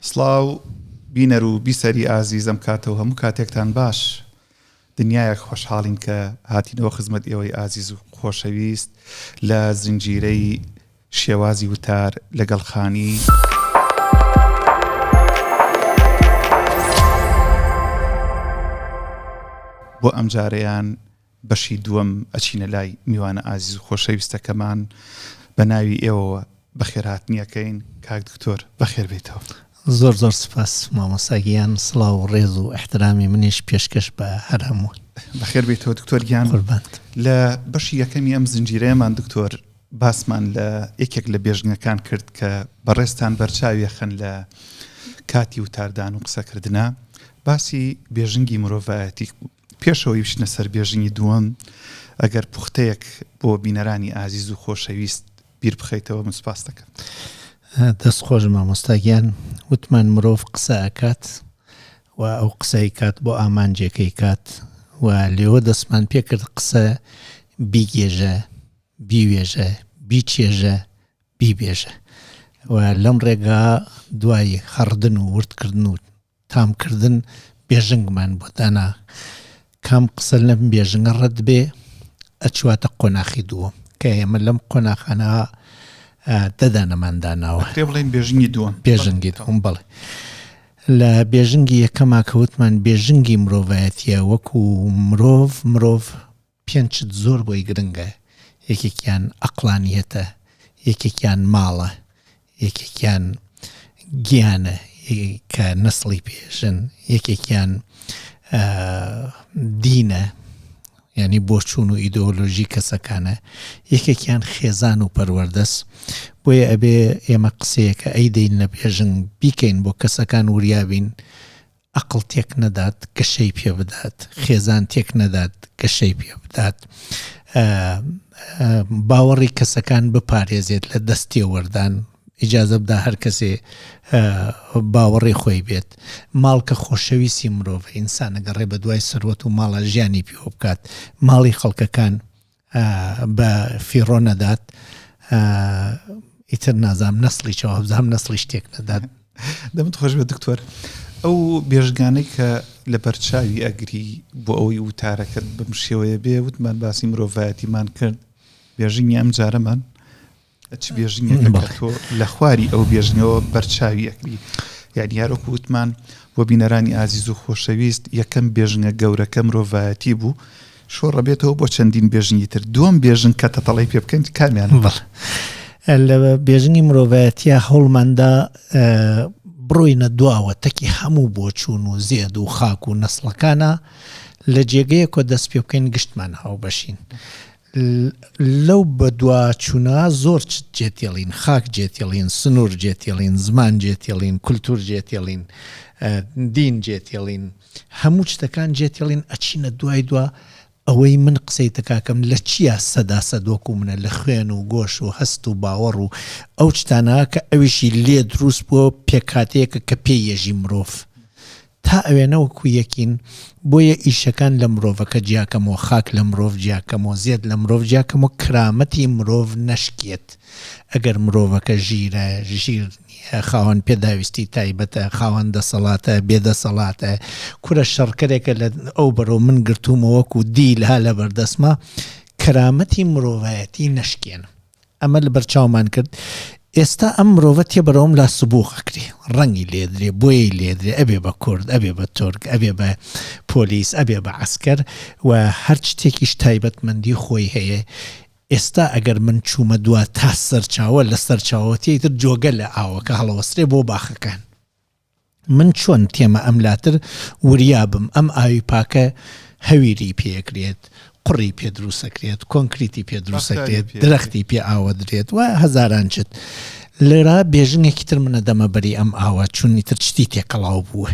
سڵاو بینەر و بیسەری ئازیز ئەم کاتە و هەموو کاتێکتان باش. دنیایەک خۆشحاڵین کە هاتینەوە خزمەت ئێوەی ئازیز و خۆشەویست لە زنجیرەی شێوازی وتار لەگەڵ خانی. بۆ ئەمجارەیان بەشی دووەم ئەچینە لای میوانە ئازیز و خۆشەویستەکەمان بە ناوی ئێوەوە بەخێرهاتنی ئەکەین کاک دکتۆر بەخێر بێیتەوە. زۆر زۆر سپاس مامۆستا گیان سڵاو و ڕێز و ئیحترامی منیش پێشکەش بە هەر هەمووان. بەخێر بێیتەوە دکتۆر گیان. قوربانت. لە بەشی یەکەمی ئەم زنجیرەیەمان دکتۆر باسمان لە یەکێک لە بێژنگەکان کرد کە بەڕێزتان بەرچاوی ئەخەن لە کاتی وتاردان و قسەکردنا باسی بێژنگی مرۆڤایەتی پێش ئەوەی بچینە سەر بێژنگی دووەم، ئەگەر پوختەیەک بۆ بینەرانی ئازیز و خۆشەویست بیر بخەیتەوە من سوپاست دەکەم. دەست خۆش مامۆستا گیان، وتمان مرۆڤ قسە ئەکات و ئەو قسەی کات بۆ ئامانجێکەی کات و لێوە دەستمان پێکرد قسە بیگێژە، بیوێژە، بیچێژە، بیبێژە و لەم ڕێگا دوای هەڕدن و وردکردن و تامکردن بێژنگمان بۆ دانا، کام قسە لەم بێژنگە ڕەت بێ ئەچواتە قۆناخی دووەم کە ئێمە لەم قۆناخانە دە دانەمان داناوە. ئەکرێ بڵێین بێژنگی دووەم. بێژنگی دووەم بەڵێ. لە بێژنگی یەکەما کە وتمان بێژنگی مرۆڤایەتیە وەکو مرۆڤ مرۆڤ پێنج شت زۆر بۆی گرنگە، یەکێکیان ئەقڵانیەتە، یەکێکیان ماڵە، یەکێکیان گیانە کە نەسڵی پێژن، یەکێکیان دینە یعنی بۆچوون و ئیدۆلۆژی کەسەکانە، یەکێکیان خێزان و پەروەردەس. بۆیە ئەبێ ئێمە قسەیەکە ئەی دەین لە بێژنگ بیکەین بۆ کەسەکان وریابین ئەقڵ تێک نەدات گەشەی پێ بدات، خێزان تێک نەدات گەشەی پێ بدات، باوەڕی کەسەکان بپارێزێت لە دەست تێوەردان، ئیجازە بدا هەر کەسێ باوەڕی خۆی بێت، ماڵ کە خۆشەویستی مرۆڤە، ئینسان ئەگەڕێ بە دوای سەروەت و ماڵا ژیانی پێوە بکات، ماڵی خەڵکەکان بە فیڕۆ نەدات ئیتر نازام نەسڵی چەوە بزانام نەسڵی شتێک نەدات. دەمت خۆش بێت دکتۆر ئەو بێژگانەی کە لە بەرچاوی ئەگری بۆ ئەوەی وتارەکەت بەم شێوەیە بێ وتمان باسی مرۆڤایەتیمان کرد بێژنگی ئەم جارەمان چ بێژنگێکە کە تۆ لە خواری ئەو بێژنگەوە بەرچاوی ئەکری یعنی هەروەکو وتمان بۆ بینەرانی ئازیز و خۆشەویست یەکەم بێژنگە گەورەکە مرۆڤایەتی بوو شۆڕە بێتەوە بۆ چەندین بێژنگی تر دووەم بێژنگ کە تەتەڵی پێ بکەین کامیان بەڵێ لە بێژنگی مرۆڤایەتیە هەوڵماندا بڕۆینە دواوە تەکی هەموو بۆچوون و زێد و خاک و نەسڵەکانە لە جێگەیەکۆ دەست پێ بکەین گشتمان هاوبەشین لەو بەدواچوونە زۆر چت جێتێڵین، خاک جێتێڵین، سنوور جێتێڵین، زمان جێتێڵین، کولتوور جێتێڵین، دین جێتێڵین، هەموو چتەکان جێتێڵین ئەچینە دوای دوا ئەوەی من قسەی تکاکەم لە چیا سەدا سەد وەکوو منە لە خوێن و گۆش و هەست و باوەڕ و ئەو چتانە کە ئەویشی لێ دروست بووە پێکهاتەیەکە کە پێی یەژی مرۆڤ تا ئەوێنە وەکو یەکین، بۆیە ئیشەکان لە مرۆڤەکە جیاکەمەوە، خاک لە مرۆڤ جیاکەمەوە، زێد لە مرۆڤ جیاکەمەوە، کرامەتی مرۆڤ نەشکێت، ئەگەر مرۆڤەکە ژیرە، ژیر نییە، خاوەن پێداویستی تایبەتە، خاوەن دەسەڵاتە، بێ دەسەڵاتە، کورە شەڕکەرێکە لە ئەو بەرەو من گرتوومە وەکو دیل ها لەبەردەستما، کەرامەتی مرۆڤایەتی نەشکێنم. ئەمە لەبەر چاومان کرد ئێستا ئەم مرۆڤە تێ بەرەوم لا سبوغ ئەکرێ ڕەنگی لێدرێ بۆیەی لێدرێ ئەبێ بە کورد ئەبێ بە تورک ئەبێ بە پۆلیس ئەبێ بە عەسکەر و هەر شتێکیش تایبەتمەندی خۆی هەیە ئێستا ئەگەر من چوومە دوا تا سەرچاوە لە سەرچاوە تێیتر جۆگە لە ئاوەکە هەڵەوەسرێ بۆ باخەکان. من چۆن تێمە ئەم لاتر وریا بم ئەم ئاوی پاکە هەویری پێکرێت قوڕی پێ دروستەکرێت کۆنکریتی پێ دروستەکرێت درەختی پێ ئاوەدرێت و هەزاران چت لێرا بێژنگێکی تر منە دەمە بەری ئەم ئاوە چونی تر شتی تێکەڵاو بووە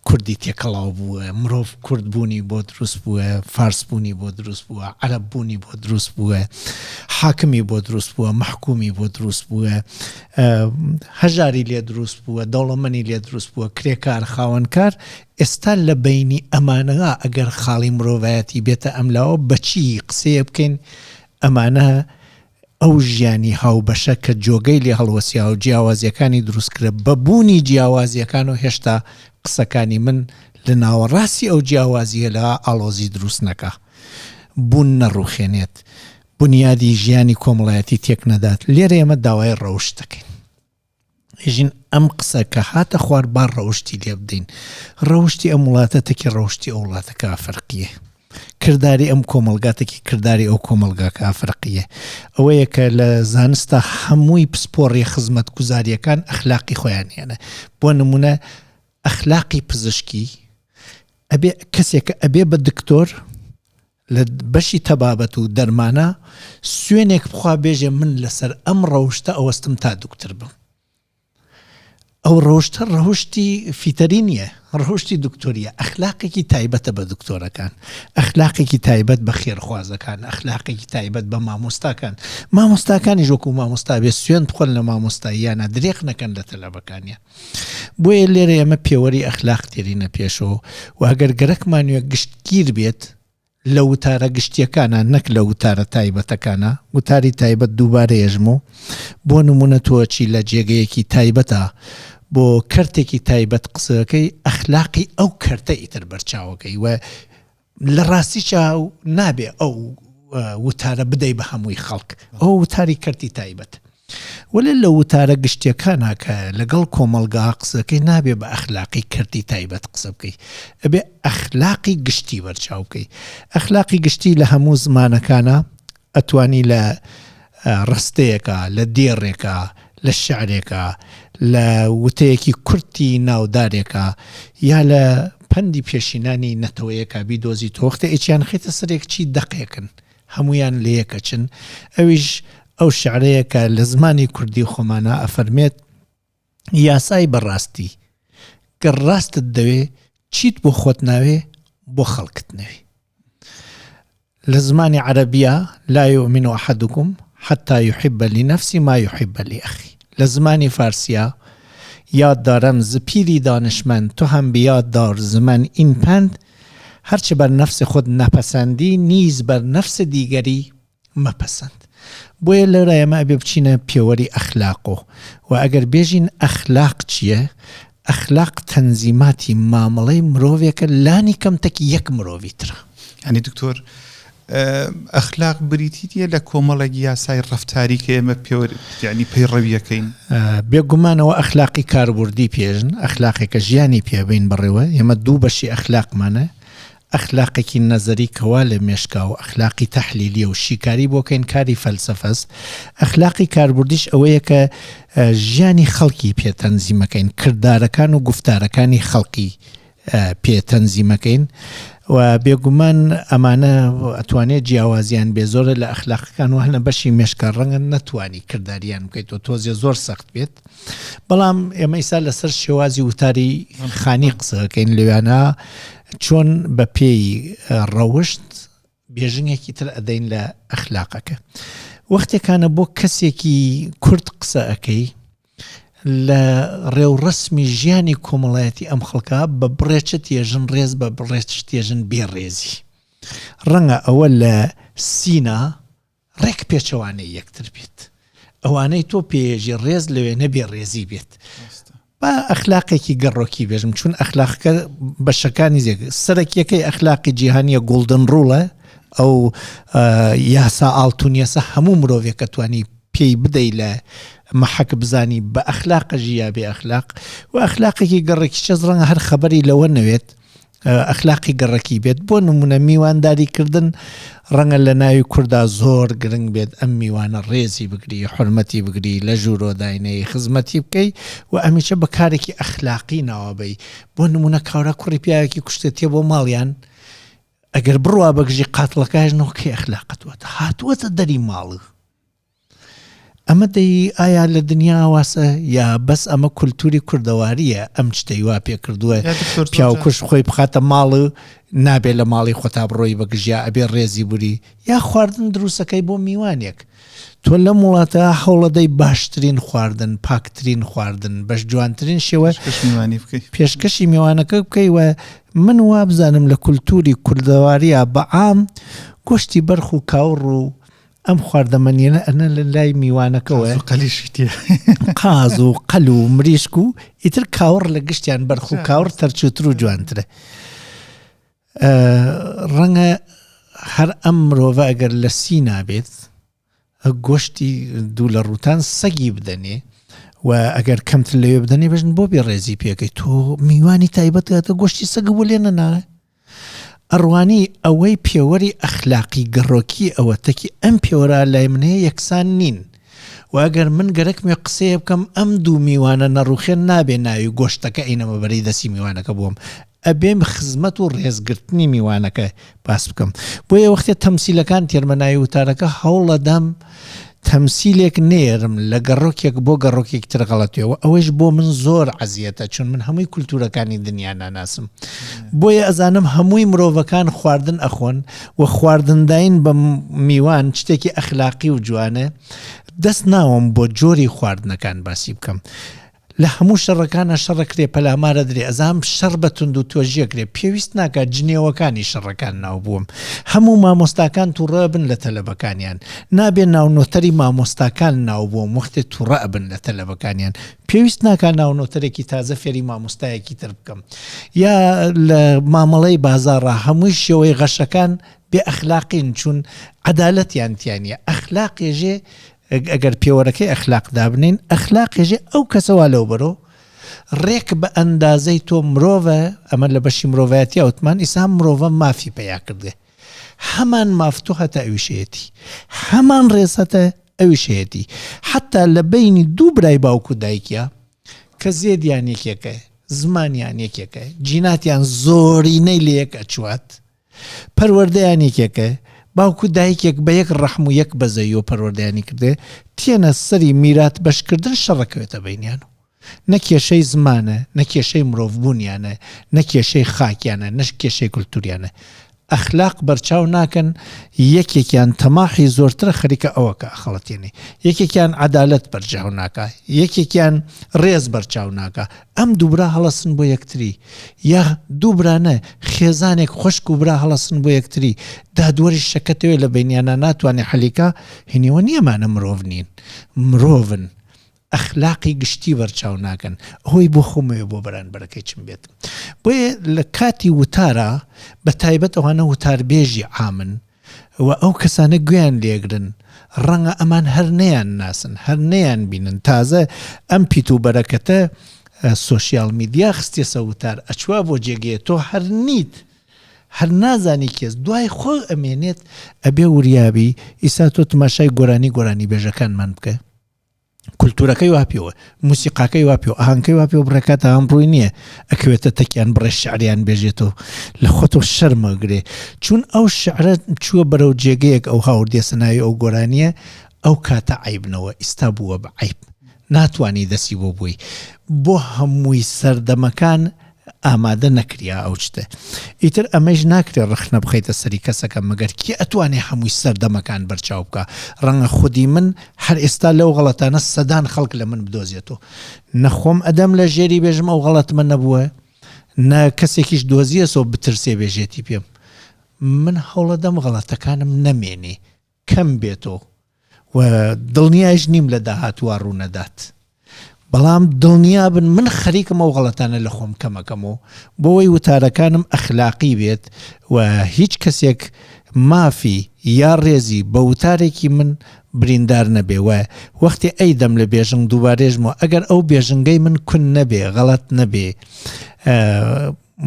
کوردی تێکەڵاو بووە مرۆڤ کورد بوونی بۆ دروست بووە فارس بوونی بۆ دروست بووە عەرەب بوونی بۆ دروست بووە حاکمی بۆ دروست بووە مەحکومی بۆ دروست بووە هەژاری لێ دروست بووە، دەوڵەمەنی لێ دروست بووە، کرێکار، خاوەنکار، ئێستا لە بەینی ئەمانە ئەگەر خاڵی مرۆڤایەتی بێتە ئەملاوە بە چی قسەیە بکەین ئەمانە ئەو ژیانی هاوبەشە کە جۆگەی لێ هەڵوەسیا و جیاوازیەکانی دروست کرا بە بوونی جیاوازیەکان و هێشتا قسەکانی من لە ناوەڕاستی ئەو جیاوازیە لە ئاڵۆزی دروست نەکا بوون نەڕوخێنێت بونیادی ژیانی کۆمەڵایەتی تێک نەدات لێرە ئێمە داوای ڕەوشت دەکەین. ئێژین ئەم قسە کە هاتە خوار با ڕەوشتی لێ بدەین. ڕەوشتی ئەم وڵاتە تەکی ڕەوشتی ئەو وڵاتەکە فەرقیە. کرداری ئەم کۆمەڵگا تەکی کرداری ئەو کۆمەڵگاکە فەرقیە. ئەوەیە کە لە زانستا هەمووی پسپۆڕی خزمەتگوزارییەکان ئەخلاقی خۆیان هێنە. بۆ نمونە ئەخلاقی پزیشکی ئەبێ کەسێکە ئەبێ بە دکتۆر لە بەشی تەبابەت و دەرمانە سوێنێک بخوا بێژێ من لەسەر ئەم ڕەوشتە ئەوەستم تا دوکتر بم. ئەو ڕەوشتە ڕەوشتی فیتەری نییە، ڕەوشتی دکتۆریە، ئەخلاقێکی تایبەتە بە دکتۆرەکان، ئەخلاقێکی تایبەت بە خێرخوازەکان، ئەخلاقێکی تایبەت بە مامۆستاکان. مامۆستاکانیش وەکو مامۆستا بێ سوێند بخۆن لە مامۆستاییانە درێغ نەکەن لە تەلەبەکانیان. بۆیە لێرە ئێمە پێوەری ئەخلاق تێرینە پێشەوە و ئەگەر گەرەکمان وێ گشتگیر بێت لە وتارە گشتیەکانا نەک لە وتارە تایبەتەکانا، وتاری تایبەت دووبارە ێژم و بۆ نموونە تۆ ئەچی لە جێگەیەکی تایبەتا بۆ کەرتێکی تایبەت قسەکەی ئەخلاقی ئەو کەرتە ئیتر بەرچاوەکەی و لە ڕاستیشا نابێ ئەو وتارە بدەی بە هەمووی خەڵک ئەو وتاری کەرتی تایبەت وەلێ لە وتارە گشتیەکانا کە لەگەڵ کۆمەڵگا قسەکەی نابێ بە ئەخلاقی کەرتی تایبەت قسە بکەی ئەبێ ئەخلاقی گشتی بەرچاو بکەی ئەخلاقی گشتی لە هەموو زمانەکانا ئەتوانی لە ڕستەیەکا لە دێڕێکا لە شعرێکا لە وتەیەکی کورتی ناودارێکا یا لە پەندی پێشینانی نەتەوەیەکا بیدۆزیتەوە وەختێ ئێچیان خەیتە سەرێک چی دەقێکن هەموویان لەیەک ئەچن ئەویش ئەو شعرەیە کە لە زمانی کوردی خۆمانا ئەفەرمێت یاسای بە ڕاستی گەر ڕاستت دەوێ چیت بۆ خۆت ناوێ بۆ خەڵکت نەوێ لە زمانی عەرەبیە لا یؤمن احدکم حتی یحب لنفسه ما یحب لأخی لە زمانی فارسیە یاد دارم ز پیری دانشمند تو هم بیاد دار ز من این پند هرچه بر نفس خود نپسندی نیز بر نفس دیگری مپسند بۆیە لەورا ئێمە ئەبێ بچینە پێوەری ئەخلاقۆ و ئەگەر بێژین ئەخلاق چییە؟ ئەخلاق تەنزیماتی مامەڵەی مرۆڤێکە لانی کەم تەکی یەک مرۆڤی ترە. یانی دکتۆر ئەخلاق بریتی نییە لە کۆمەڵێک یاسای ڕەفتاری کە ئێمە پێوەر یانی پەیڕەویەکەین؟ بێگومانەوە ئەخلاقی کاربردی پێژن ئەخلاقێکە ژیانی پێ بین بەڕێوە ئێمە دوو بەشی ئەخلاقمانە ئەخلاقێکی نەزەری کە وا لە مێشکا و ئەخلاقی تەحلیلیە و شیکاری بۆ کەین کاری فەلسەفەس، ئەخلاقی کاربردیش ئەوەیە کە ژیانی خەڵکی پێ تەنزیمەکەین، کردارەکان و گوفتارەکانی خەڵکی پێ تەنزیمەکەین و بێگومان ئەمانە ئەتوانێت جیاوازیان بێ زۆرە لە ئەخلاقەکان وانە بەشی مێشکە ڕەنگە نەتوانی کرداریان بکەیت و تۆزێ زۆر سەخت بێت. بەڵام ئێمە ئیستا لەسەر شێوازی وتاری خانی قسەکەین لەوێانە چۆن بە پێی ڕەوشت بێژنگێکی تر ئەدەین لە ئەخلاقەکە وەختێکانە بۆ کەسێکی کورد قسە ئەەکەی لە ڕێوڕسمی ژیانی کۆمەڵایەتی ئەم خەڵکە بە بڕێچت ێژن ڕێز بە بڕێچت ێژن بێڕێزی ڕەنگە ئەوە لە سینا ڕێک پێچەوانەی یەکتر بێت ئەوانەی تۆ پێیەژی ڕێز لەوێ نەبێ ڕێزی بێت با ئەخلاقێکی گەڕۆکی بێژم چون ئەخلاقەکە بەشەکانی زێک سەرەکیەکەی ئەخلاقی جیهانیە گۆڵدن ڕوڵە ئەو یاسا ئاڵتونیەسە هەموو مرۆڤێکە توانی پێی بدەی لە مەحەک بزانی بە ئەخلاقە ژیا بێ ئەخلاق و ئەخلاقێکی گەڕێکی چەز ڕەنگە هەر خەبەری لەوە نەوێت ئەخلاقی گەڕەکی بێت بۆ نمونە میوانداری کردن ڕەنگە لە ناوی کوردا زۆر گرنگ بێت ئەم میوانە ڕێزی بگری حرمەتی بگری لە ژوورۆ داینەی خزمەتی بکەی و ئەمیچە بە کارێکی ئەخلاقی ناوەبەی بۆ نمونە کاورا کوڕی پیاوێکی کوشتە تێ بۆ ماڵیان ئەگەر بڕوا بەگژی قاتڵەکەش نۆکەی ئەخلاقت وەتە هاتووەتە دەری ماڵ ئەمە دەی ئایا لە دنیا واسە یا بەس ئەمە کولتوری کوردەواریە ئەم شتەی وا پێ کردووە پیاوکوش خۆی بخاتە ماڵ و نابێ لە ماڵی خۆتا بڕۆی بە گژیا ئەبێ ڕێزی بری یا خواردن دروستەکەی بۆ میوانێک تۆ لەم وڵاتە هەوڵەدەی باشترین خواردن پاکترین خواردن بەش جوانترین شێوە پێشکەشی میوانەکە بکەی و من وابزانم لە کولتوری کوردەواریە بەعام گۆشتی بەرخ و کاوڕ و. ئەم خواردەمەنیەنە ئەنە لە لای میوانەکەوە قەلیشی تێ قاز و قەل و مریشک و ئیتر کاوڕ لە گشتیان بەرخ و کاوڕ تەرچووتر و جوانترە ڕەنگە هەر ئەم مرۆڤە ئەگەر لە سینا بێت گۆشتی دوو لە ڕووتان سەگی بدەنێ و ئەگەر کەمتر لەوێ بدەنێ بژن بۆ بێ ڕێزی پێەکەی تۆ میوانی تایبەت کاتە گۆشتی سەگ بۆ لێ نەناوێ ئەڕوانی ئەوەی پێوەری ئەخلاقی گەڕۆکی ئەوە تەکی ئەم پێوەرە لای من هەیە یەکسان نین و ئەگەر من گەرەکمێ قسەیە بکەم ئەم دوو میوانە نەڕوخێن نابێ ناوی گۆشتەکە ئەینەمە بەرەی دەستی میوانەکە بۆم ئەبێم خزمەت و ڕێزگرتنی میوانەکە باس بکەم بۆیە وەختێ تەمسیلەکان تێرمە ناوی وتارەکە هەوڵەدەم تەمسیلێک نێرم لە گەڕۆکێک بۆ گەڕۆکێکی تر غەڵەتێەوە ئەوەیش بۆ من زۆر عەزیەتە چون من هەمووی کولتورەکانی دنیا ناناسم بۆیە ئەزانم هەمووی مرۆڤەکان خواردن ئەخۆن و خواردنداین بە میوان شتێکی ئەخلاقی و جوانە دەست ناوم بۆ جۆری خواردنەکان باسی بکەم لە هەموو شەڕەکانا شەڕەکرێ پەلامارەدرێ ئەزانم شەڕ بە توند و تۆژیەکرێ پێویست ناکا جنێوەکانی شەڕەکان ناو بووم هەموو مامۆستاکان توڕە ئەبن لە تەلەبەکانیان نابێ ناو نۆتەری مامۆستاکان ناو بووم وەختێ توڕە ئەبن لە تەلەبەکانیان پێویست ناکا ناو نۆتەرێکی تازە فێری مامۆستایەکی تر بکەم یا لە مامەڵەی بازاڕا هەمووی شێوەی غەشەکان بێ ئەخلاقین چون عەدالەتیان تیا نیە ئەخلاقێژێ ئەگەر پێوەرەکەی ئەخلاق دابنێین، ئەخلاق ێژێ ئەو کەسە وا لەو بەرۆ ڕێک بە ئەندازەی تۆ مرۆڤە، ئەمە لە بەشی مرۆڤایەتیا وتمان، ئیسا ئەم مرۆڤە مافی پەیا کردێ، هەمان ماف تۆ هەتە ئەویش هەیەتی، هەمان ڕێز هەتە ئەویش هەیەتی، حەتتا لە بەینی دوو برای باوک و دایکیا کە زێدیان یەکێکە، زمانیان یەکێکە، جیناتیان زۆرینەی لە یەک ئەچوات، پەروەردەیان یەکێکە، باوک و دایکێک بە یەک ڕەحم و یەک بەزەییەوە پەروەردەیانی کردێ، تێنە سەری میرات بەشکردن شەڕەکەوێتە بەینیان و نە کێشەی زمانە، نە کێشەی مرۆڤبوونیانە، نە کێشەی خاکیانە، نە کێشەی کولتوریانە. ئەخلاق بەرچاو ناکەن، یەکێکیان تەماحی زۆرترە خەریکە ئەوەکە ئەخەڵەتێنێ، یەکێکیان عەدالەت بەرجاو ناکا، یەکێکیان ڕێز بەرچاو ناکا، ئەم دوو برا هەڵەسن بۆ یەکتری یا دوو برا نە خێزانێک خوشک و برا هەڵەسن بۆ یەکتری دادوەریش شەکەتەوێ لە بەینیانا ناتوانێ حەلی کا هینیوە نیە مانە مرۆڤ نین مرۆڤن ئەخلاقی گشتی بەرچاو ناکەن هۆی بۆ خۆمەوێ بۆ بەرانبەرەکەی چم بێت بۆیە لە کاتی وتارا بە تایبەت ئەوانە وتاربێژی عامن و ئەو کەسانە گوێیان لێگرن ڕەنگە ئەمان هەر نەیان ناسن هەر نەیان بینن تازە ئەم پیت و بەرەکەتە سۆشیال میدیا خستیەسە وتار ئەچوا بۆ جێگەیە تۆ هەر نیت هەر نازانی کێس دوای خۆ ئەمێنێت ئەبێ وریابی ئیسا تۆ تماشای گۆرانی گۆرانی بێژەکانمان بکە کولتوورەکەی وا پێوە موسیقاکەی وا پێوە ئاهەنگەکەی وا پێوە بڕێکات ئاهەنگ ڕووی نییە ئەکەوێتە تەکیان بڕێ شعریان بێژێتەوە لە خۆتەوە شەرمەگرێ چون ئەو شعرە چووە بەرەو جێگەیەک ئەو هاوردێسە ناوی ئەو گۆرانیە ئەو کاتە عیبنەوە ئیستا بووە بە عیب ناتوانانی دەسی بۆ بووی بۆ هەمووی سەردەمەکان ئامادە نەکریا ئەو شتە ئیتر ئەمەیش ناکرێ ڕەخنە بخەیتە سەری کەسەکە مەگەر کێ ئەتوانێ هەمووی سەردەمەکان بەرچاو بکا ڕەنگە خودی من هەر ئێستا لەو غەڵەتانە سەدان خەڵک لە من بدۆزێتەوە نە خۆم ئەدەم لە ژێری بێژم ئەو غەڵەتمە نەبووە نە کەسێکیش دۆزیەسەوە بترسێ بێژێتی پێم من هەوڵەدەم غەڵەتەکانم نەمێنێ کەم بێتۆ و دڵنیایش نیم لە داهاتووا ڕوونەدات بەڵام دڵنیابن من خەریکم ئەو غەڵەتانە لە خۆم کەمەکەمەوە بۆوەی وتارەکانم ئەخلاقی بێت و هیچ کەسێک مافی یا ڕێزی بە وتارێکی من بریندار نەبێ و وەختی ئەیدەم لە بێژنگ دووبارێژمەوە ئەگەر ئەو بێژنگەی من کون نەبێ غەڵەت نەبێ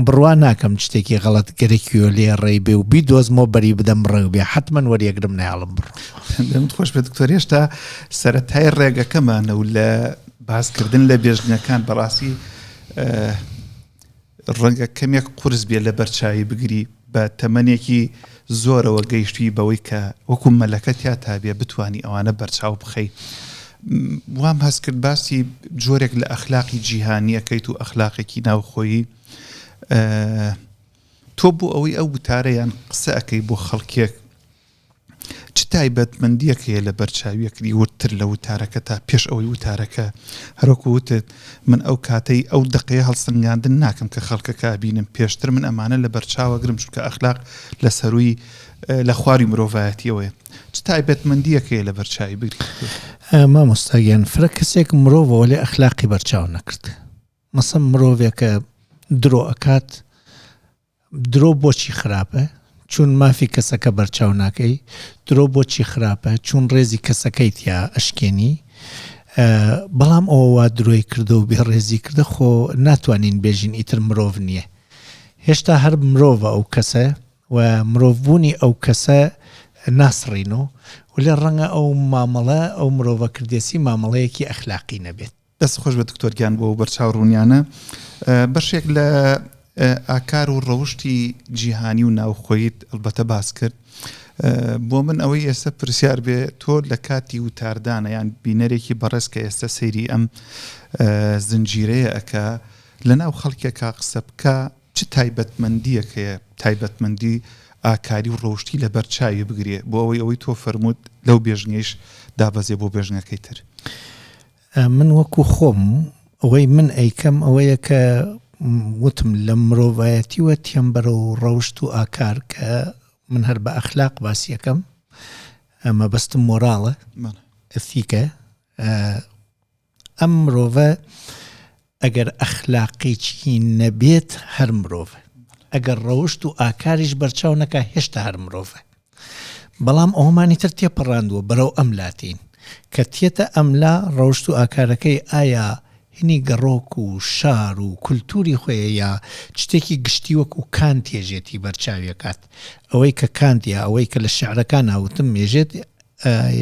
بڕوا ناکەم شتێکی غەڵەت گەرەکیۆ لێ ڕێی بێ و بیدۆزمەوە بەری بدەم ڕەنگ بێ حەتمەن وەریەگرم نایەڵم بڕۆ. دەمت خۆش بێت دکتۆر هێشتا سەرەتای ڕێگەکەمانە و لە باسکردن لە بێژنەکان بەڕاستی ڕەنگە کەمێک قورس بێ لە بەرچاوی بگری بە تەمەنێکی زۆرەوە گەیشتوی بەوەی کە وەکو مەلەکە تیا تابێ بتانی ئەوانە بەرچاو بخەی وام هەست کرد باسی جۆرێک لە ئەخلاقی جیهانیەکەیت و ئەخلاقێکی ناوخۆیی تۆ بۆ ئەوەی ئەو وتارە یان قسە ئەەکەی بۆ خەڵکێک. چ تایبەتمەندییەک هەیە لە بەرچاویەکری وردتر لە وتارەکە تا پێش ئەوەی وتارەکە هەروەکو وتت من ئەو کاتەی ئەو دەقەیە هەڵسەنگاندن ناکەم کە خەڵکەکە ئەبینم پێشتر من ئەمانە لە بەرچاوەگرم چونکە ئەخلاق لە سەرووی لە خواری مرۆڤایەتیەوەیە چ تایبەتمەندییەک هەیە لە بەرچاوی بگری؟ مامۆستا گیان فرە کەسێک مرۆڤە وەلێ ئەخلاقی بەرچاو نەکرد مەسەن مرۆڤێکە درۆ ئەکات درۆ بۆچی خراپە؟ چون مافی کەسەکە بەرچاو ناکەی. درۆ بۆچی خراپە؟ چون ڕێزی کەسەکەی تیا ئەشکێنی. بەڵام ئەوە وا درۆی کردە و بێ ڕێزی کردە خۆ ناتوانین بێژین ئیتر مرۆڤ نییە. هێشتا هەر مرۆڤە ئەو کەسە و مرۆڤبوونی ئەو کەسە ناسڕینۆ. وەلێ ڕەنگە ئەو مامەڵە ئەو مرۆڤە کردێسی مامەڵەیەکی ئەخلاقی نەبێت. دەست خۆش بێت دکتۆر گیان بۆ ئەو بەرچاو ڕوونیانە. بەشێک لە ئاکار و ڕەوشتی جیهانی و ناوخۆیت ئەلبەتە باس کرد. بۆ من ئەوەی ئێستا پرسیار بێ تۆ لە کاتی وتاردانە یان بینەرێکی بەڕێز کە ئێستا سەیری ئەم زنجیرەیە ئەکا لە ناو خەڵکێکا قسە بکا چ تایبەتمەندییەک هەیە تایبەتمەندی ئاکاری و ڕەوشتی لەبەر چاوی بگرێ بۆ ئەوەی ئەوەی تۆ فەرمووت لەو بێژنگەیش دابەزێ بۆ بێژنگەکەی تر؟ من وەکو خۆم ئەوەی من ئەیکەم ئەوەیە کە وتم لە مرۆڤایەتیوە تێم بەرەو ڕەوشت و ئاکار کە من هەر بە ئەخلاق باسیەکەم مەبەستم مۆراڵە ئەثیکە ئەم مرۆڤە ئەگەر ئەخلاقێکی نەبێت هەر مرۆڤە ئەگەر ڕەوشت و ئاکاریش بەرچاو نەکا هێشتا هەر مرۆڤە بەڵام ئەومانی تر تێپەڕاندووە بەرەو ئەم لاتین کە تێتە ئەملا ڕەوشت و ئاکارەکەی ئایا هینی گەڕۆک و شار و کولتوری خۆیە یا شتێکی گشتی وەکو کانت ێژێتی بەرچاویەکات ئەوەی کە کانت یا ئەوەی کە لە شعرەکان وتم ێژێت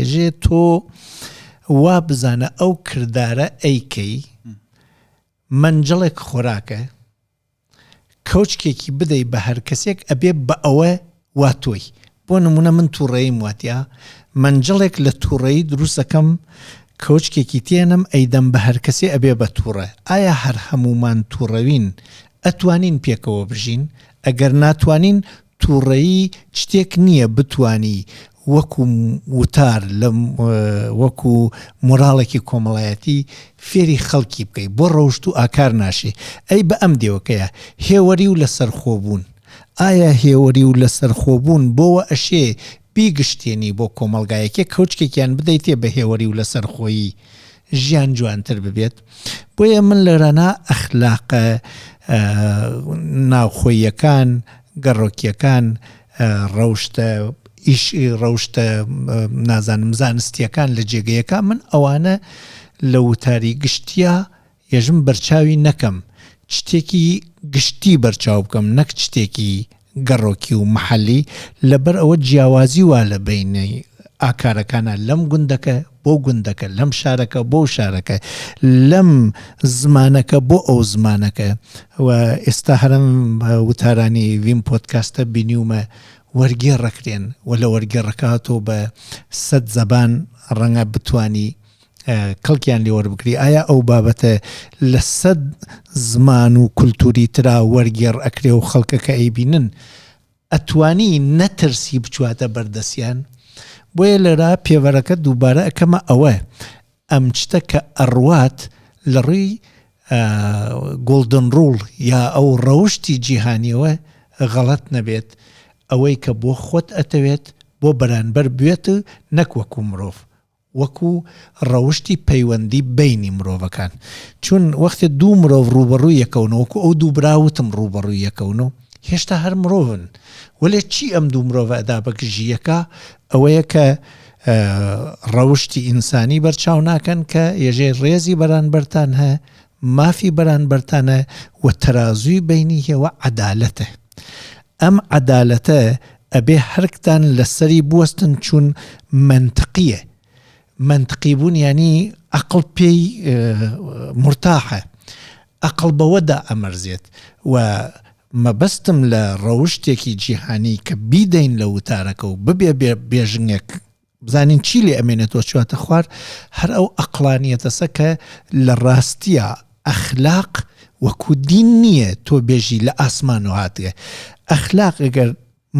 ێژێ تۆ وا بزانە ئەو کردارە ئەیکەی مەنجەڵێک خۆراکە کەوچکێکی بدەی بە هەر کەسێک ئەبێ بە ئەوە وا تۆی بۆ نمونە من توڕەییم واتیا مەنجەڵێک لە توڕەیی دروست ئەکەم کەوچکێکی تێنم ئەیدەم بە هەر کەسێ ئەبێ بە توڕە ئایا هەر هەموومان توڕەوین ئەتوانین پێکەوە بژین ئەگەر ناتوانین توڕەیی شتێک نییە بتوانی وەکو وتار لە وەکو مۆراڵێکی کۆمەڵایەتی فێری خەڵکی بکەی بۆ ڕەوشت و ئاکار ناشێ ئەی بە ئەم دێوەکەیە هێوەری و لەسەرخۆبوون ئایا هێوەری و لەسەرخۆبوون بۆوە ئەشێ بیگشتێنی بۆ کۆمەڵگایەکێ کەوچکێکیان بدەیتێ بە هێوەری و لەسەرخۆیی ژیان جوانتر ببێت بۆیە من لێرانە ئەخلاقە ناوخۆییەکان گەڕۆکیەکان ڕەوشتە ئیش ڕەوشتە نازانم زانستیەکان لە جێگەیەکە من ئەوانە لە وتاری گشتیا یەژم بەرچاوی نەکەم شتێکی گشتی بەرچاو بکەم نەک شتێکی گەڕۆکی و مەحەلی، لەبەر ئەوە جیاوازی وا لە بەینی ئاکارەکانا لەم گوندەکە بۆ گوندەکە، لەم شارەکە بۆ شارەکە، لەم زمانەکە بۆ ئەو زمانەکە و ئێستا هەر ئەم وتارانی ڤیم پۆدکاستە بینیومە وەرگێڕەکرێن و لە وەرگێڕەکە تۆ بە سەد زەبان ڕەنگە بتوانی کەڵکیان لێ وەربگری ئایا ئەو بابەتە لە سەد زمان و کولتوری ترا وەرگێڕ ئەکرێ و خەڵکەکە ئەیبینن ئەتوانی نەترسی بچواتە بەردەسیان بۆیە لێرا پێوەرەکە دووبارە ئەکەمە ئەوە ئەم شتە کە ئەڕوات لە ڕووی گۆڵدن ڕوڵ یا ئەو ڕەوشتی جیهانیەوە غەڵەت نەبێت ئەوەی کە بۆ خۆت ئەتەوێت بۆ بەرانبەر بوێت نەک وەکو مرۆڤ وەکو ڕەوشتی پەیوەندی بەینی مرۆڤەکان چون وەختێ دوو مرۆڤ ڕووبەڕووی یەکەونەوە وەکو ئەو دوو برا وتم ڕووبەڕووی یەکەونەوە هێشتا هەر مرۆڤن وەلێ چی ئەم دوو مرۆڤە ئەدا بە گژی یەکا ئەوەیە کە ڕەوشتی ئینسانی بەرچاو ناکەن کە یەژێ ڕێزی بەرانبەرتان هە مافی بەرانبەرتانە و تەرازووی بەینی هێوە عەدالەتە ئەم عەدالەتە ئەبێ هەرکتان لەسەری بوەستن چون مەنتقیە مەنتقی بوون یانی ئەقڵ پێی مورتاحە ئەقڵ بەوەدا ئەمەرزێت و مەبەستم لە ڕەوشتێکی جیهانی کە بیدەین لە وتارەکە و ببێ بێژنگێک بزانین چی لێ ئەمێنێتەوە چواتە خوار هەر ئەو ئەقڵانیەتەسە کە لە ڕاستیە ئەخلاق وەکو دین نییە تۆ بێژی لە ئاسمانەوە هاتگە ئەخلاق ئەگەر.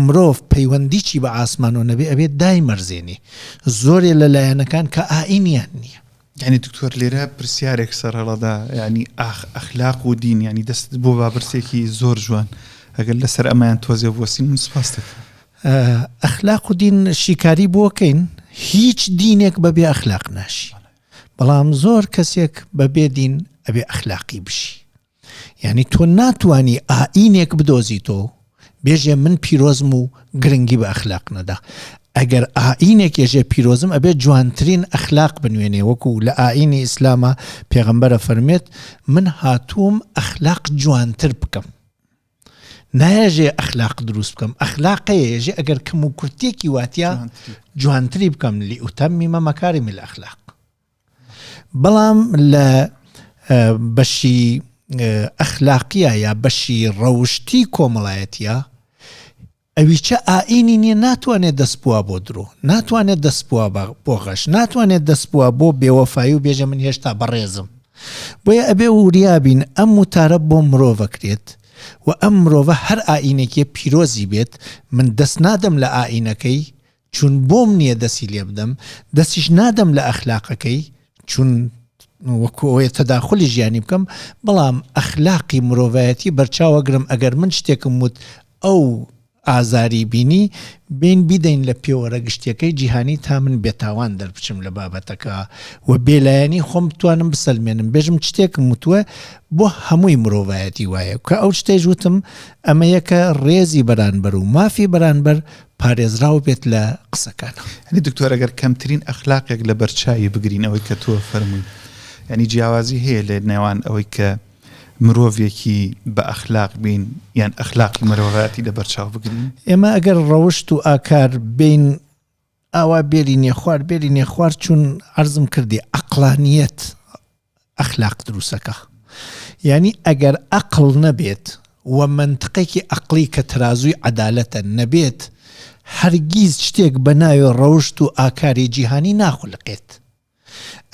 مرۆڤ پەیوەندیی بە ئاسمانەوە نەبێ ئەبێ دایمەرزێنی. زۆرێ لە لایەنەکان کە ئائینیان نییە. یانی دکتۆر لێرە پرسیارێک سەرهەڵەدا یانی ئاخ ئەخلاق و دین یانی دەستت بۆ بابرسێکی زۆر جوان ئەگەر لەسەر ئەمەیان تۆزێ بوەستین من سپاست دەکەم. ئەخلاق و دین شیکاری بۆکەین هیچ دینێک بەبێ ئەخلاق ناشی بەڵام زۆر کەسێک بەبێ دین ئەبێ ئەخلاقی بژی یانی تۆ ناتوانی ئائینێک بدۆزیتۆ بێژێ من پیرۆزم و گرنگی بە ئەخلاق نەدا ئەگەر ئائینێک ێژێ پیرۆزم ئەبێ جوانترین ئەخلاق بنوێنێ وەکو لە ئائینی ئیسلامە پێغەمبەرە فەرمێت من هاتووم ئەخلاق جوانتر بکەم نایەژێ ئەخلاق دروست بکەم ئەخلاقەیە ێژێ ئەگەر کەم و کورتێکی واتە جوانتری بکەم لی ئوتەمیمە مەکارمی لە ئەخلاق بەڵام لە بەشی ئەخلاقیە یا بەشی ڕەوشتی کۆمەڵایەتە ئەویچە ئائینی نییە ناتوانێت دەست بووە بۆ درۆ ناتوانێت دەست بووە بۆ غەش ناتوانێت دەست بووە بۆ بێوەفایی و بێژە من هێشتا بەڕێزم بۆیە ئەبێ وریابین ئەم وتارە بۆ مرۆڤەکرێت و ئەم مرۆڤە هەر ئائینێکی پیرۆزی بێت من دەست نادەم لە ئائینەکەی چون بۆم نییە دەسی لێ بدەم، دەسیش نادەم لە ئەخلاقەکەی، چون وەکو ئەوەیە تەداخولی ژیانی بکەم، بەڵام ئەخلاقی مرۆڤایەتی بەرچاوەگرم، ئەگەر من شتێکم وت ئەو ئازاری بینی، بێین بیدەین لە پێوەرە گشتیەکەی جیهانی تا من بێتاوان دەربچم لە بابەتەکە و بێلایەنی خۆم بتوانم بسەلمێنم، بێژم شتێکم وتووە بۆ هەمووی مرۆڤایەتی وایە، کە ئەو شتەیش وتم ئەمەیە کە ڕێزی بەرانبەر و مافی بەرانبەر پارێزراو بێت لە قسەکان. یانی دکتۆر ئەگەر کەمترین ئەخلاقێک لە بەرچاوی بگرین ئەوەی کە تۆ فەرمووی یانی جیاوازی هەیە لە نێوان ئەوەی کە مرۆڤێکی بە ئەخلاق بین یان ئەخلاقی مرۆڤایەتی لە بەرچاو بگرین؟ ئێمە ئەگەر ڕەوشت و ئاکار بین ئاوا بێرینە خوار بێرینە خوار چون عەرزم کردی عەقڵانیەت ئەخلاق دروسەکە یانی ئەگەر ئەقڵ نەبێت و مەنتقێکی ئەقڵی کە تەرازووی عەدالەتە نەبێت هەرگیز شتێک بە ناوی ڕەوشت و ئاکاری جیهانی ناخولقێت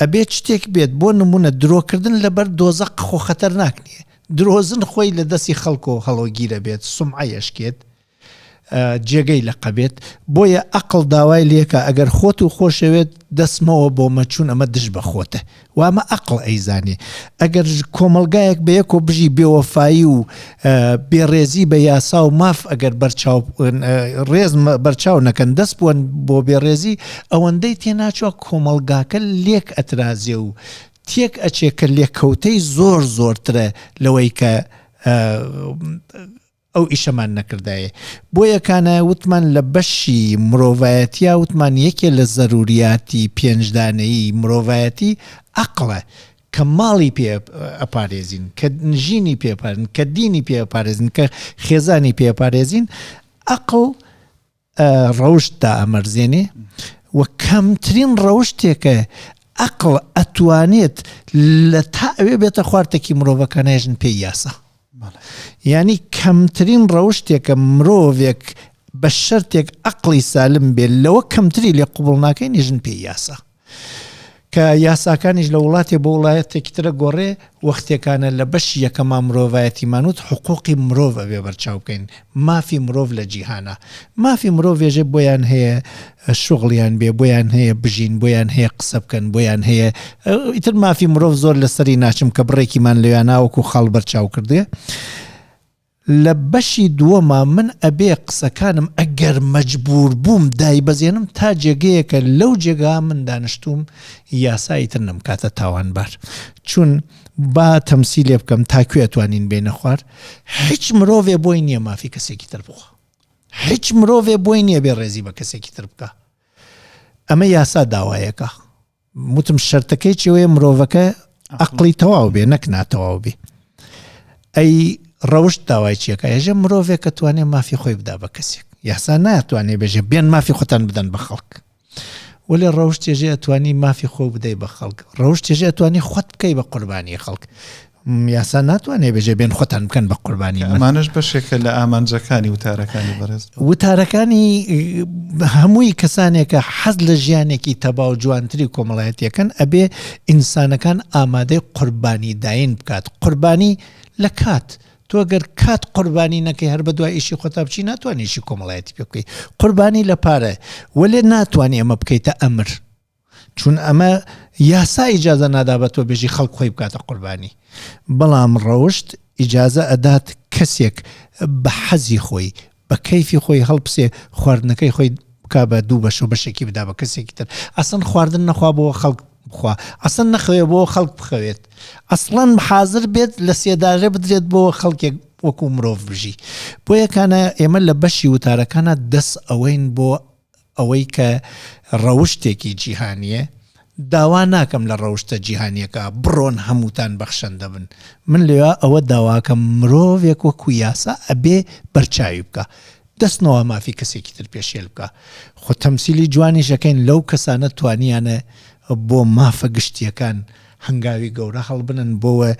ئەبێت شتێک بێت بۆ نمونە درۆکردن لەبەر دۆزەق خۆ خەتەرناک نییە درۆزن خۆی لە دەستی خەڵکۆ هەڵۆگیرە بێت سومعەی ئەشکێت جێگەی لەقە بێت بۆیە ئەقڵ داوای لێکە ئەگەر خۆت و خۆشەوێت دەستمەوە بۆ مەچوون ئەمە دژ بە خۆتە وامە ئەقڵ ئەیزانێ ئەگەر کۆمەڵگایەک بە یەکۆ بژی بێوەفایی و بێڕێزی بە یاسا و ماف ئەگەر بەرچاو ڕێز بەرچاو نەکەن دەست بوون بۆ بێڕێزی ئەوەندەی تێناچوە کۆمەڵگاکە لێک ئەترازێ و تێک ئەچێ کە لێکەوتەی زۆر زۆرترە لەوەی کە ئەو ئیشەمان نەکردایە. بۆیە کانایە وتمان لە بەشی مرۆڤایەتیا وتمان یەکێ لە زەروریاتی پێنجدانەیی مرۆڤایەتی ئەقڵە کە ماڵی پێ ئەپارێزین، کە ژینی پێ ئەپارێزین، کە دینی پێ ئەپارێزین، کە خێزانی پێ ئەپارێزین، ئەقڵ ڕەوشت دائەمەرزێنێ و کەمترین ڕەوشتێکە ئەقڵ ئەتوانێت لە تا ئەوێ بێتە خوارتەکی مرۆڤەکان هێژن پێی یاسا یعنی کەمترین ڕەوشتێکە مرۆڤێک بە شەرتێک ئەقلی سالم بێت لەوە کەمتری لێ قوبڵ ناکەین ژن پێی یاسا کە یاساکانیش لە وڵاتێ بۆ وڵایەتێکی ترە گۆڕێ، وەختێکانە لە بەشی یەکەما مرۆڤایەتیمان وت حقوقی مرۆڤ ئەبێ بەرچاو بکەین، مافی مرۆڤ لە جیهانا. مافی مرۆڤ ێژێ بۆیان هەیە شوغڵیان بێ، بۆیان هەیە بژین، بۆیان هەیە قسە بکەن، بۆیان هەیە ئیتر مافی مرۆڤ زۆر لەسەری ناچم کە بڕێکیمان لەویانا وەکوو خاڵ بەرچاو کردێ. لە بەشی دووەما من ئەبێ قسەکانم ئەگەر مەجبوور بووم دایبەزێنم تا جێگەیەکە لەو جێگا من دانشتووم یاسا ئیتر نەمکاتە تاوانبار چون با تەمسیلێ بکەم تا کوێ ئەتوانین بێینە خوار هیچ مرۆڤێ بۆی نییە مافی کەسێکی تر بخوا هیچ مرۆڤێ بۆی نییە بێ ڕێزی بە کەسێکی تر بکا ئەمە یاسا داوایەکە وتم شەرتەکەی چیەوەیە مرۆڤەکە ئەقلی تەواو بێ نەک ناتەواو بێ ئەی ڕەوشت داوای چیەکە ێژە مرۆڤێک کە توانێ مافی خۆی بدا بە کەسێک یاسا ناتوانێ بێژێ بێن مافی خۆتان بدەن بە خەڵک وەێ ڕەوش تێژێ ئەتوانی مافی خۆ بدەی بە خەڵک ڕەوش تێژێ ئەتوانی خۆت بکەی بە قوربانی خەڵک یاسا ناتوانێ بێژێ بێن خۆتان بکەن بە قوربانی من. ئەمانەش بەشێکە لە ئامانجەکانی وتارەکانی بەڕێز. وتارەکانی هەمووی کەسانێکە حەز لە ژیانێکی تەبا و جوانتری کۆمەڵایەتیەکەن ئەبێ ئینسانەکان ئامادەی قوربانی داین بکات قوربانی لە کات. تۆ گەر کات قوربانی نەکەی هەر بەدوای ئیشی خۆتا بچی ناتوانانی ئیشی کۆمەڵایەتی پێ بکەی قوربانی لە پارە وەلێ ناتوانانی ئەمە بکەیتە ئەمر چون ئەمە یاسا ئیجازە نادا بە تۆ بێژی خەڵک خۆی بکاتە قوربانی بەڵام ڕەوشت ئیجازە ئەدات کەسێک بە حەزی خۆی بە کەیفی خۆی هەڵبسێ خواردنەکەی خۆی بکا بە دوو بەش و بەشێکی بدا بە کەسێکی تر ئەسڵەن خواردن نەخوا بۆ خەڵک بخوا ئەسڵەن نەخەوێ بۆ خەڵک بخەوێت ئەسڵەن حازر بێت لە سێدارە بدرێت بۆ خەڵکێک وەکو مرۆڤ بژی بۆیە کانە ئێمە لە بەشی وتارەکانە دەست ئەوەین بۆ ئەوەی کە ڕەوشتێکی جیهانییە، داوا ناکەم لە ڕەوشتە جیهانییەکە بڕۆن هەمووتان بەخشەندە بن، من لەوێ ئەوە داواکەم مرۆڤێک وەکو یاسا ئەبێ بەرچاوی بکا، دەستنەوە مافی کەسێکی تر پێشێل بکا، خۆ تەمسیلی جوانیش ئەکەین لەو کەسانە توانیانە بۆ مافە گشتییەکان هەنگاوی گەورە هەڵبنن بۆوە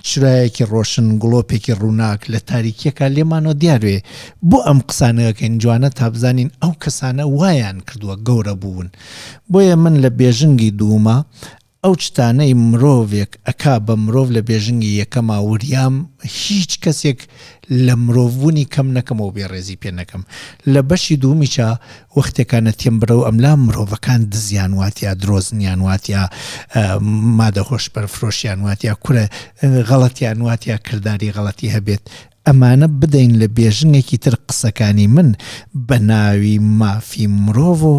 چرایەکی ڕۆشن گڵۆپێکی ڕووناک لە تاریکیەکا لێمانەوە دیاروێ بۆ ئەم قسانە ئەکەین جوانە تا بزانین ئەو کەسانە وایان کردووە گەورە بوون بۆیە من لە بێژنگی دووما ئەو چتانەی مرۆڤێک ئەکا بە مرۆڤ لە بێژنگی یەکەما وریام هیچ کەسێک لە مرۆڤ بوونی کەم نەکەمەوە بێ ڕێزی پێ نەکەم لە بەشی دوومیشا وەختێکانە تێم برەو ئەملا مرۆڤەکان دزیان واتیا درۆزنیان واتیا مادە هۆشبەر فرۆشیان واتیا کورە غەڵەتیان واتیا کرداری غەڵەتی هەبێت ئەمانە بدەین لە بێژنگێکی تر قسەکانی من بە ناوی مافی مرۆڤ و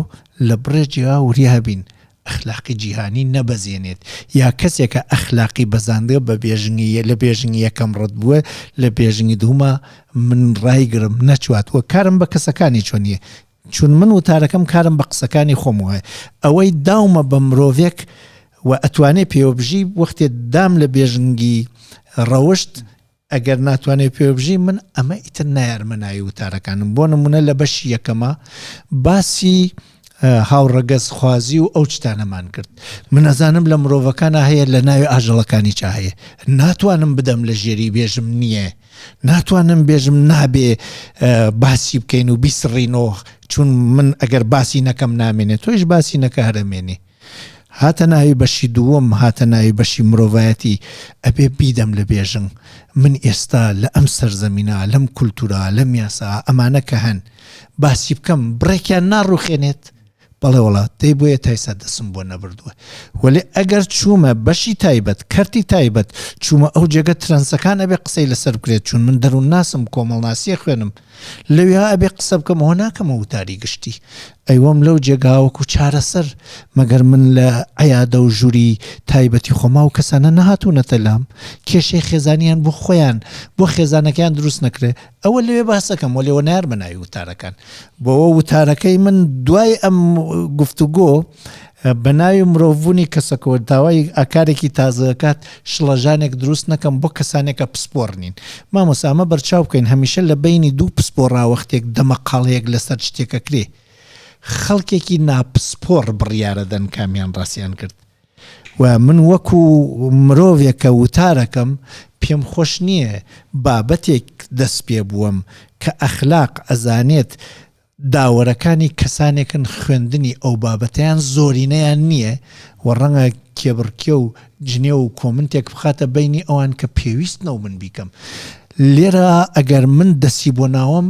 لە بڕێ جێگا وریا بین ئەخلاقی جیهانی نەبەزێنێت یا کەسێکە ئەخلاقی بەزاندوە بە بێژنگی لە بێژنگی یەکەم ڕەت بووە لە بێژنگی دووما من ڕایگرم نەچواتوە کارم بە کەسەکانی چۆنیە چون من وتارەکەم کارم بە قسەکانی خۆم وایە ئەوەی داومە بە مرۆڤێک و ئەتوانێ پێوە بژی وەختێ دام لە بێژنگی ڕەوشت ئەگەر ناتوانێ پێوە بژی من ئەمە ئیتر نایەرمە ناوی وتارەکانم بۆ نمونە لە بەشی یەکەمە باسی هاوڕەگەزخوازی و ئەو شتانەمان کرد من ئەزانم لە مرۆڤەکانە هەیە لە ناوی ئاژەڵەکانی چا هەیە ناتوانم بدەم لە ژێری بێژم نییە ناتوانم بێژم نابێ باسی بکەین و بیسڕینەوە چون من ئەگەر باسی نەکەم نامێنێت تۆیش باسی نەکە هەرەمێنێ هاتە ناوی بەشی دووەم هاتە ناوی بەشی مرۆڤایەتی ئەبێ بیدەم لە بێژنگ من ئێستا لە ئەم سەرزەمینە لەم کولتورە لەم یاسا ئەمانە کە هەن باسی بکەم بڕێکیان ناڕوخێنێت بەڵێ وەڵا دەی بۆیە تایسا دەسم بۆ نەبردووە وەلێ ئەگەر چوومە بەشی تایبەت کەرتی تایبەت چوومە ئەو جێگە ترەنسەکان ئەبێ قسەی لەسەر بکرێت چون من دەروونناسم کۆمەڵناسیە خوێنم لەویا ئەبێ قسە بکەم ئەوە ناکەمە وتاری گشتی ئەیوەم لەو جێگا وەکو چارەسەر مەگەر من لە عیادە و ژووری تایبەتی خۆما و کەسانە نەهاتوونەتە لام کێشەی خێزانیان بۆ خۆیان بۆ خێزانەکەیان دروست نەکرێ ئەوە لەوێ باسەکەم وەلێ وە نارمە ناوی وتارەکان بۆوە وتارەکەی من دوای ئەم گفتوگۆ بە ناوی مرۆڤبوونی کەسەکەوە داوای ئاکارێکی تازەکات شڵەژانێک دروست نەکەم بۆ کەسانێک کە پسپۆڕ نین مامۆستا ئەمە بەرچاو بکەین هەمیشە لە بەینی دوو پسپۆڕا وەختێک دەمەقاڵەیەک لەسەر شتێک ئەکرێ خەڵکێکی ناپسپۆڕ بڕیارەدەن کامیان ڕاستیان کرد و من وەکو مرۆڤێک کە وتارەکەم پێم خۆش نییە بابەتێک دەست پێ بووەم کە ئەخلاق ئەزانێت داوەرەکانی کەسانێکن خوێندنی ئەو بابەتەیان زۆرینەیان نییە و ڕەنگە کێبڕکێ و جنێو و کۆمنتێک بخاتە بەینی ئەوان کە پێویست نەو من بیکەم لێرە ئەگەر من دەسی بۆ ناوم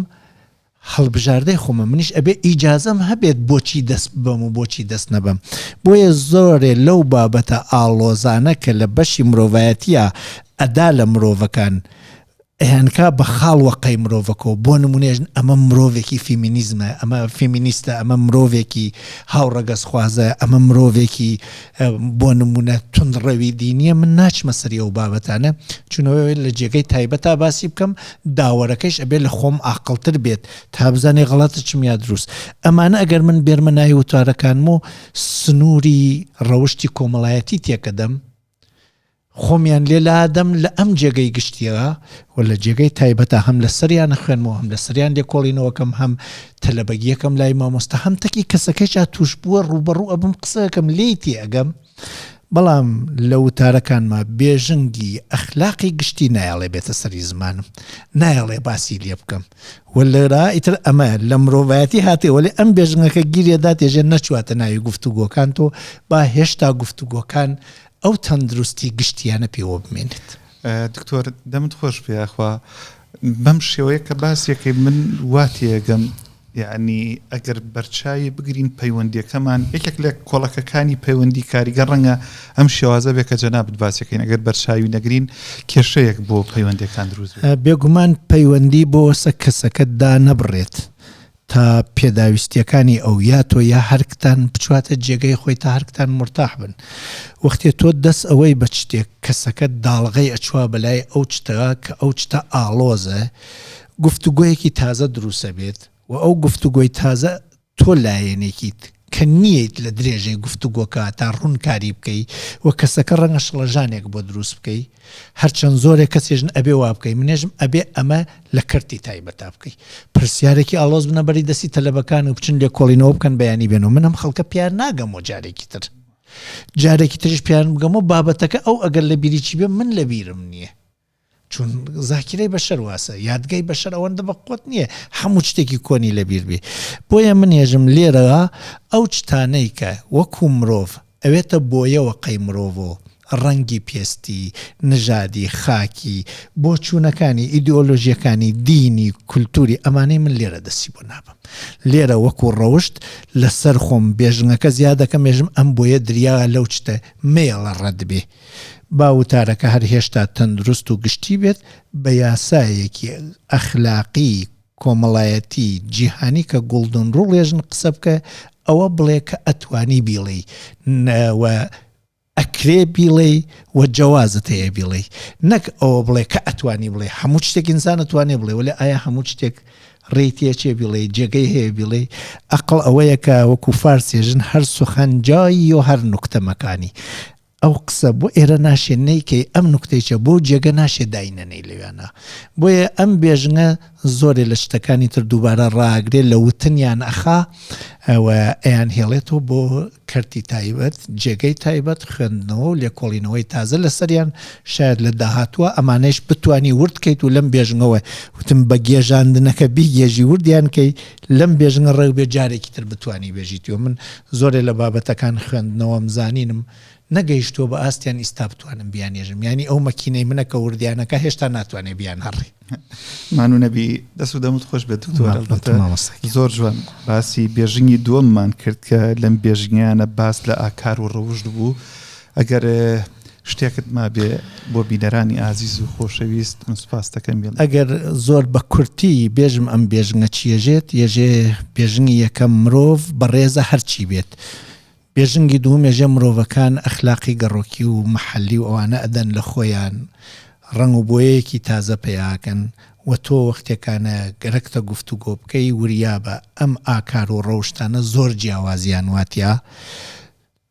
هەڵبژاردەی خۆمە منیش ئەبێ ئیجازەم هەبێت بۆچی دەست ببەم و بۆچی دەست نەبەم بۆیە زۆرێ لەو بابەتە ئاڵۆزانە کە لە بەشی مرۆڤایەتیە ئەدا لە مرۆڤەکان ئەیانکا بە خاڵ وەقەی مرۆڤەکەوە بۆ نمونێژن ئەمە مرۆڤێکی فیمینیزمە ئەمە فیمینیستە ئەمە مرۆڤێکی هاوڕەگەزخوازە ئەمە مرۆڤێکی بۆ نمونە توندڕەوی دینیە من ناچمە سەری ئەو بابەتانە چونەوەی لە جێگەی تایبەتا باسی بکەم داوەرەکەیش ئەبێ لە خۆم ئاقڵتر بێت تا بزانێ غەڵەتە چم یا دروست ئەمانە ئەگەر من بێرمە ناوی وتارەکانم و سنووری ڕەوشتی کۆمەڵایەتی تێکەدەم خۆمیان لێ لادەم لە ئەم جێگەی گشتیە و لە جێگەی تایبەتە هەم لە سەریان خوێنمەوە هەم لە سەریان لێکۆڵینەوەکەم هەم تەلەبەگیەکەم لای مامۆستا هەم تەکی کەسەکەیشا توش بووە ڕووبەڕوو ئەبم قسەکەم لێی تێ ئەگەم بەڵام لە وتارەکانما بێژنگی ئەخلاقی گشتی نایەڵێ بێتە سەری زمانم نایەڵێ باسی لێ بکەم و لێرا ئیتر ئەمە لە مرۆڤایەتی هاتێ وەلێ ئەم بێژنگەکە گیرێ داتێژێ نەچواتە ناوی گفتوگۆکان تۆ با هێشتا گفتوگۆکان ئەو تەندروستی گشتیانە پێوە بمێنێت. دکتۆر دەمت خۆش بێ یاخوا بەم شێوەیە کە باسیەکەی من وا تێگەم یعنی ئەگەر بەرچاوی بگرین پەیوەندیەکەمان یەکێک لە کۆڵەکەکانی پەیوەندی کاریگەر ڕەنگە ئەم شێوازە بێ کە جەنابت باسیەکەین ئەگەر بەرچاوی نەگرین کێشەیەک بۆ پەیوەندیەکان دروست بێت. بێگومان پەیوەندی بۆ کەسەکە دانەبڕێت تا پێداویستیەکانی ئەو یا تۆ یا هەرکتان بچواتە جێگەی خۆی تا هەرکتان مورتاح بن وەختێ تۆ دەس ئەوەی بە چتێک کەسەکە داڵغەی ئەچوا بەلای ئەو چتە کە ئەو چتە ئاڵۆزە گفتوگۆیەکی تازە دروسەبێت و ئەو گفتوگۆی تازە تۆ لایەنێکیت کە نییت لە درێژەی گفتوگۆکە تا ڕوونکاری بکەی و کەسەکە ڕەنگە شڵەژانێک بۆ دروست بکەی هەرچەند زۆرێک کەسێژن ئەبێ وا بکەی منێژم ئەبێ ئەمە لە کەرتی تایبەتا بکەی پرسیارێکی ئاڵۆز بنە بەری دەستی تەلەبەکان و بچن لێکۆڵینەوە بکەن بەیانی بێن و من ئەم خەڵکە پیان ناگەمەوە جارێکی تر جارێکی تریش پیان بگەمەوە بابەتەکە ئەو ئەگەر لە بیری چی بێ من لە بیرم نییە چون زاکیرەی بەشەر واسە یادگەی بەشەر ئەوەندە بە قوت نییە هەموو شتێکی کۆنی لەبیر بێ بۆیە من ێژم لێرە ئەو شتانەی کە وەکو مرۆڤ ئەوێتە بۆیەوە قەی مرۆڤۆ ڕەنگی پێستی، نژادی، خاکی، بۆچوونەکانی، ئیدئۆلۆژیەکانی، دینی، کولتوری ئەمانەی من لێرە دەستی بۆ نابەم. لێرە وەکو ڕەوشت لە سەر خۆم بێژنگەکە زیاد دەکەم ێژم ئەم بۆیە دریا لەو چتە مەیەڵە ڕەت بێ. با وتارەکە هەر هێشتا تەندروست و گشتی بێت بە یاسایەکی ئەخلاقی کۆمەڵایەتی جیهانی کە گوڵدن ڕوڵ ێژن قسە بکە ئەوە بڵێ کە ئەتوانی بیڵێی و ئەکرێ بیڵێی و جەوازت هەیە بیڵێی نەک ئەوە بڵێ کە ئەتوانی بڵێ هەموو شتێک ئینسان ئەتوانێ بڵێ وەلێ ئایا هەموو شتێک ڕێی تێچێ بیڵێ جێگەی هەیە بیڵێ ئەقڵ ئەوەیە کە وەکو فارسێژن هەر سوخەن جایی و هەر نوکتە مەکانی ئەو قسە بۆ ئێرە ناشێ نەیکەی ئەم نوکتەیچە بۆ جێگە ناشێ داینەنێی لەویانا بۆیە ئەم بێژنگە زۆرێ لە شتەکانی تر دووبارە ڕاگرێ لە وتنیان ئەخا و ئەیان هێڵێتەوە بۆ کەرتی تایبەت جێگەی تایبەت خوێندنەوە و لێکۆڵینەوەی تازە لەسەریان شاید لە داهاتووە ئەمانەیش بتوانی ورد کەیت و لەم بێژنگەوە وتم بە گێژاندنەکە بیگێژی وردیان کەی لەم بێژنگە ڕێک بێ جارێکی تر بتوانی بێژیتەوە من زۆرێ لە بابەتەکان خوێندنەوەم زانینم نەگەیشتووە بە ئاستیان ئیستا بتوانم بیانێژم یانی ئەو مەکینەی منە کە وردیانەکە هێشتا ناتوانێ بیانهەڕێ. مانوو نەبی دەست و دەمت خۆش بێت دکتۆر ئەلبەتە زۆر جوان باسی بێژنگی دووەممان کرد کە لەم بێژنگیانە باس لە ئاکار و ڕەوشت بوو ئەگەر شتێکت مابێ بۆ بینەرانی ئازیز و خۆشەویست من سوپاست دەکەم بیڵێ. ئەگەر زۆر بە کورتی بێژم ئەم بێژنگە چی یەژێت یەژێ بێژنگی یەکەم مرۆڤ بەڕێزە هەرچی بێت بێژنگی دووم ێژێ مرۆڤەکان ئەخلاقی گەڕۆکی و مەحەلی و ئەوانە ئەدەن لە خۆیان ڕەنگ و بۆیەیەکی تازە پەیاکەن و تۆ وەختێکانە گەرەکتە گفتوگۆ بکەی وریابە ئەم ئاکار و ڕەوشتانە زۆر جیاوازیان واتیا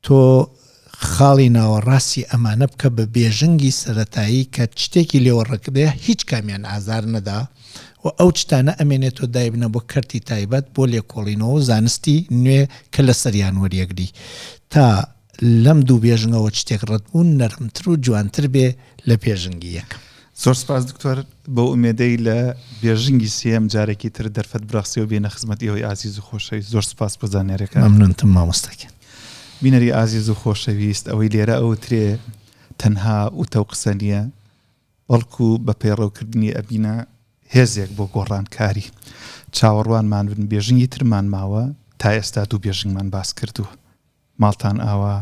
تۆ خاڵی ناوەڕاستی ئەمانە بکە بە بێژنگی سەرەتایی کە چتێکی لێوە ڕەکبێ هیچ کامیان ئازار نەدا و ئەو چتانە ئەمێنێتەوە دایبنە بۆ کەرتی تایبەت بۆ لێکۆڵینەوە و زانستی نوێ کە لەسەریان وەریەگری تا لەم دوو بێژنگەوە چتێک ڕەت بوون نەرمتر و جوانتر بێ لە بێژنگی یەکەم. زۆر سپاس دکتۆر، بەو ئومێدەی لە بێژنگی سێیەم جارێکی تر دەرفەت برەخسێ و بێینە خزمەت ئێوەی ئازیز و خۆشەویست. زۆر سپاس بۆ زانیاریەکانت. مەمنونتم مامۆستا گیان. بینەری ئازیز و خۆشەویست ئەوەی لێرە ئەوترێ تەنها وتە و قسە نییە، بەڵکو بە پەیڕەوکردنی ئەبینە هێزێک بۆ گۆڕانکاری. چاوەڕوانمان بن بێژنگی ترمان ماوە، تا ئێستا دوو بێژنگمان باس کردووە. ماڵتان ئاوا،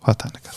خواتان لەگەڵ.